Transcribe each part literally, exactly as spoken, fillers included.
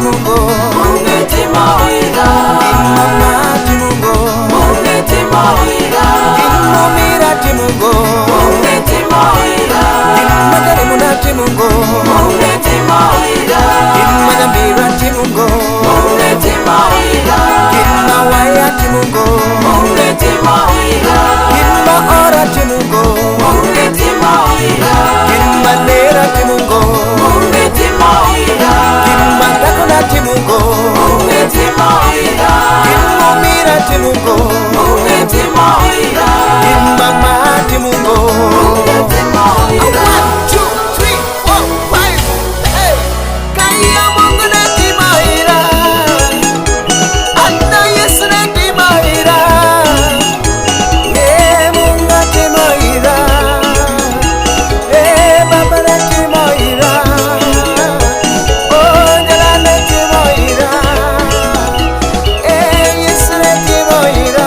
Mungu. Mungu ti moira. Gin ma ma ti Mungu. Mungu ti moira. Gin m'umira ti Mungu. Mungu ti moira. Gin ma jarimuna ti Mungu. Mungu ti moira. Gin ma nyamira ti Mungu. Mungu ti moira. Gin ma waya ti Mungu. Mungu ti moira. Gin ma ora ti Mungu. Mungu ti moira. Gin ma nera ti Mungu. Mungu ti moira. Gin ma dhakona ti Mungu. Mungu ti moira. Gin m'umira ti Mungu. Mungu ti moira. Gin ma ma ti Mungu. Mungu ti moira. One, two, three, four, five. Hey! Kaya Mungu ne ti moira. Anda Yesu ne ti moira. Eh, Mungu ti moira. Eh, Baba ne ti moira. Oh, Nyara ne ti moira. Eh, Yesu ne ti moira.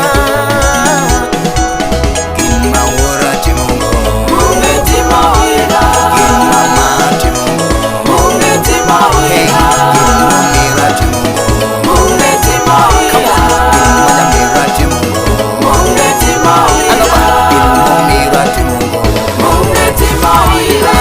Gin ma wora timo ngo. Mungu timo ira. Gin ma ma timo ngo. Mungu timo ira. Hey, gin ma mira timo ngo. Mungu timo ira. Come on. Gin ma da mira timo ngo. Mungu timo ira. Ano ba, gin ma mira timo ngo. Mungu timo ira.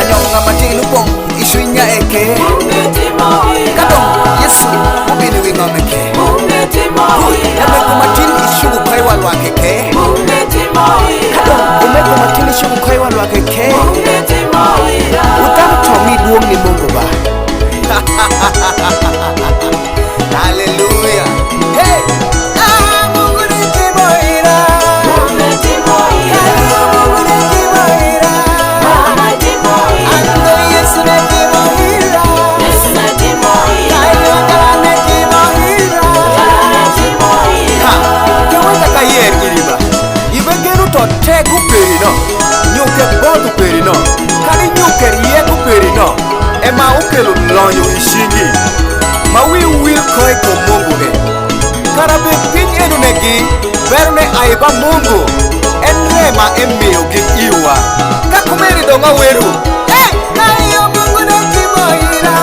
Anyong'a ma tin ukwong i cwinya eke. Kadong Yesu mubino wi ng'om eke. Good. Nyamego ma tin i cungu koi wa lwak eke. Kadong umego ma tin i cungu koi wa lwak eke. Wudhanu to mi dwong' ni Mungu ba. Haleluya. Hey! Ah, Mungu ni timo ira. Mungu ni timo ira. Mungu ni timo ira. Mungu ni timo ira. Ando Yesu ni timo ira. Yesu ni timo ira. Kayo kara ni timo ira. Kara ni timo ira. Ha, keweka ka yer iriba. Ibe geno to tek uperi no. Nyuke both uperi no. Kadi nyuke rieko peri no. E ma ukelo lonyo i cingi, ma wiu wil ko i kum Mungu e, kara bed piny enonegi berone ai ba Mungu, en re ma emiogi iwa. Ka kumeno dong' awerowu, eh, ka iyo Mungu ne timo ira.